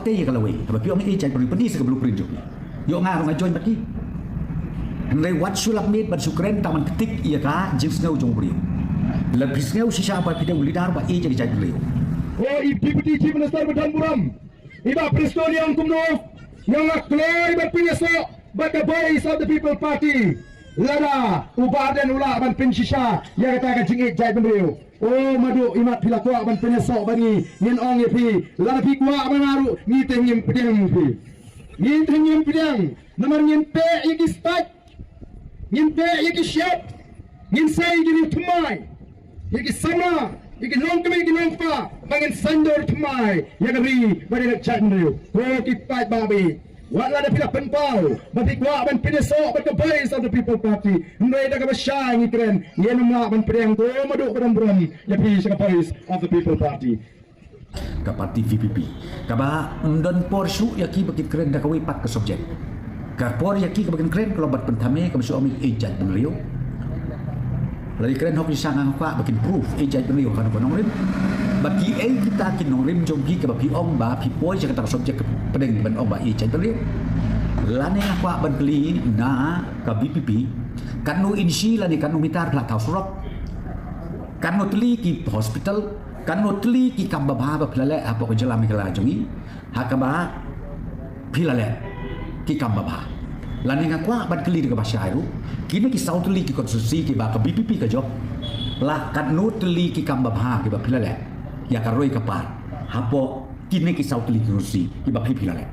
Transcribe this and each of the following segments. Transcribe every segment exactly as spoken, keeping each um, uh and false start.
Ïa ka lawei, haba phi ong ïa jaitbynriew, pyni sa ka blueprint jong phi. Ïoh nga ruh nga join bad ki. Hynrei wat shu lap miet ban shu kren tang ban ktik ïa ka jingsngew jong u briew. Lada phi sngew shisha ba phi dei u leader ba ïeit ïa ka jaitbynriew. Ko i Deputy Chief Minister ba don burom, i Bah Prestone ïa ong kumno, ïa nga kloi ban pynïasoh bad ka Voice of the People Party. Lada u Bah Ardent u lah ban pynshisha ïa kata ka jingïeit jaitbynriew. O Maduh, imat phi la kwah ban pynïasoh bad ngi, ngin ong ïa phi, lada phi kwah bad nga ruh, ngi te ngim pdiang phi. Ngi te ngim pdiang, namar ngin peh ïa ki stait, ngin peh ïa ki shyiap, ngin sei ïa ki riew thymmai, ïa ki samla, ïa ki nongkmie, ïa ki nongkpa, ba ngin saiñdur thymmai ïa ka ri bad ïa ka jaitbynriew. Ko ki paidbah ba ïeit, wat lada phi la pynpaw ba phi kwah ban pynïasoh bad ka Voice of the People Party, hynrei da kaba shai ngi kren, ngim lah ban pdiang. Ko Maduh, ba don burom ïa phi sha ka Voice of the People Party. Ka party V P P kaba ym don por shuh ïa ki ba kin kren da kawei pat ka subject. Ka por ïa ki kaba kin kren ka long ban pynthame, kaba shu ong ïa jaitbynriew. Lada kren hok ïa sha nga kwah ba kin proof ïa jaitbynriew, kan ko nongrim. Ba ki ei kita ki nongrim jong phi kaba phi ong ba phi poi sha kata ka subject pdeng ban ong ba ïa jaitbynriew. Lane nga kwah ban kylli na ka V P P, katno inshi lane katno mitar phi la thaw surok, katno tylli ki hospital, katno tylli ki kam babha ba phi la leh hapoh ka jylla Meghalaya jong ngi, ha kaba phi la leh ki kam babha. Lane nga kwah ban kylli da kaba shai ruh, kine ki saw tylli ki constituency kiba ka V P P ka jop, la katno tylli ki kam babha kiba phi la leh ïa ka roi ka par hapoh kine ki saw tylli ki constituency kiba phi phi la leh.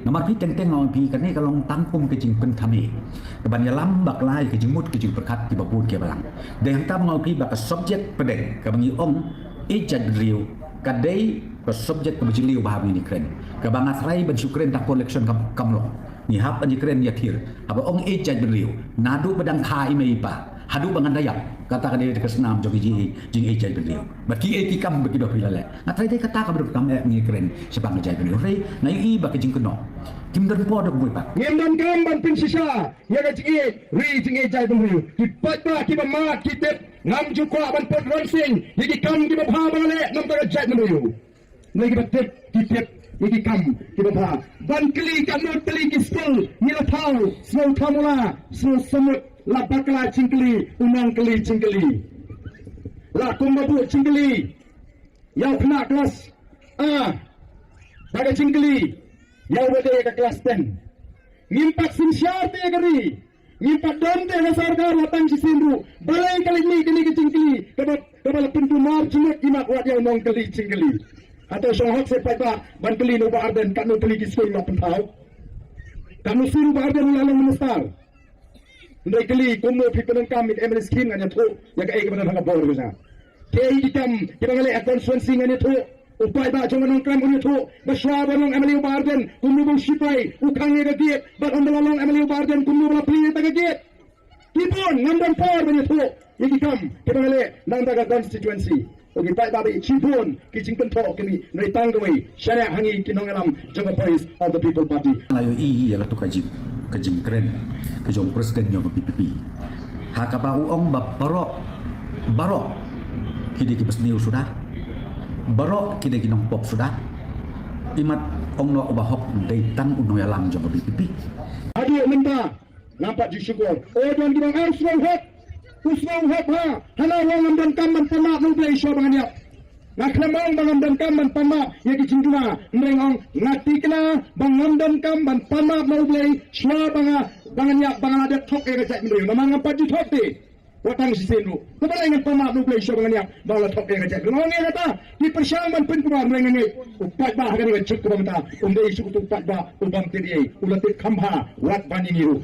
Namar phi teng teng nga ong phi, kane ka long tang kum ka jingpynthame kaban ïalam bakla ïa ka jingmut ka jingpyrkhat kiba bun kiba lang. Dei hangta ba nga ong phi ba ka subject pdeng kaba ngi ong ïa jaitbynriew ka dei ka subject kaba jylliew ba hap ngin ïa kren. Kaba nga tharai ban shu kren tang por election kam, kam long. Ngi hap ban ïa kren ïa thir. Haba ong ïa jaitbynriew, naduh ba dang kha i mei i pa, haduh ba ngan da ïap, kata ka dei ka snam jong ka jing, jingïeit jaitbynriew. Bad ki ei ki kam ba ki doh phi la leh. Nga tharai dei kata kaba donkam eh ngi kren shaphang ka jaitbynriew. Hynrei nga ïohi ba ka jingkynnoh kim don por da kumwei pat. Ngim donkam ban pynshisha ïa ka jingïeit ri, jingïeit jaitbynriew. Ki paidbah kiba mad ki tip, ngam ju kwah ban pynrem sing ïa ki kam kiba bha ba nga leh na ka bynta ka jaitbynriew. Ngi kiba tip ki tip ïa ki kam kiba bha. Ban kylli katno tylli ki skul ngi la thaw, snow thaw mula, snow samut, la bakla jingkylli, u nongkylli jingkylli. La kumba buh jingkylli ïa u khynnah klas A, bad ka jingkylli ïa uba dei ka klas ten. Ngim pat synshar te ïa ka ri. Ngim pat don te ha sorkar, wat tang shisien ruh. Balei ka leit mih kane ka jingkylli kaba, kaba la pynkulmar jingmut imat wat ïa u nongkylli jingkylli. Hato shong hok seh paidbah ban kylli na u Bah Ardent katno tylli ki skul la pynthaw? Katno sien u Bah Ardent u la long minister? Hynrei kylli kumno phi pyndonkam ïa ka M L A scheme, ngan ïathuh ïa kaei kaba don ha ka bor ka jong nga. Kaei ki kam kiba nga leh ha constituency, ngan ïathuh. U paidbah jong ka Nongkrem un ïathuh ba shuwa ba long M L A u Bah Ardent kumno ba u shipai u khang ïa ka gate, bad ynda la long M L A u Bah Ardent kumno ba la plie ïa ka gate. Ki bun, ngam don por ban ïathuh ïa ki kam kiba nga leh na ka bynta ka constituency. Ko ki paidbah ba ïeit, shibun ki jingkynthoh ki mih, hynrei tang kawei, shaniah ha ngi ki nongïalam jong ka Voice of the People Party. Nga ïohi ïa katu ka jing, ka jingkren ka jong u president jong ka V P P, ha kaba u ong ba baroh, baroh ki dei kiba sniew suda, baroh ki dei ki nongpop suda. Imat ong noh uba hok dei tang u nongïalam jong ka V P P. Haduh mynta ngam pat ju shukor. O don kiba ong, ah, u sngewhok, u sngewhok ha. Hana ruh ngam donkam ban pan map na U Blei shuwa ba ngan ïap. Nga khlem ong ba ngam donkam ban pan map ïa ki jingduna. Hynrei nga ong, nga thikna ba ngam donkam ban pan map na U Blei shuwa ba nga, ba ngan ïap, ba nga la dep thok ïa ka jaitbynriew. Namar ngam pat ju thok te. Wat tang shisien ruh. Te balei ngan pan map na U Blei shuwa ba ngan ïap, ba nga la thok ïa ka jaitbynriew? Nga ong ïa kata, ki pyrshang ban pynkulmar, hynrei nga ngeit u paidbah ha kane ka juk kaba mynta um dei shuh utu u paidbah u bym tip ei ei, u la tip kham bha wat ban ïa ngi ruh.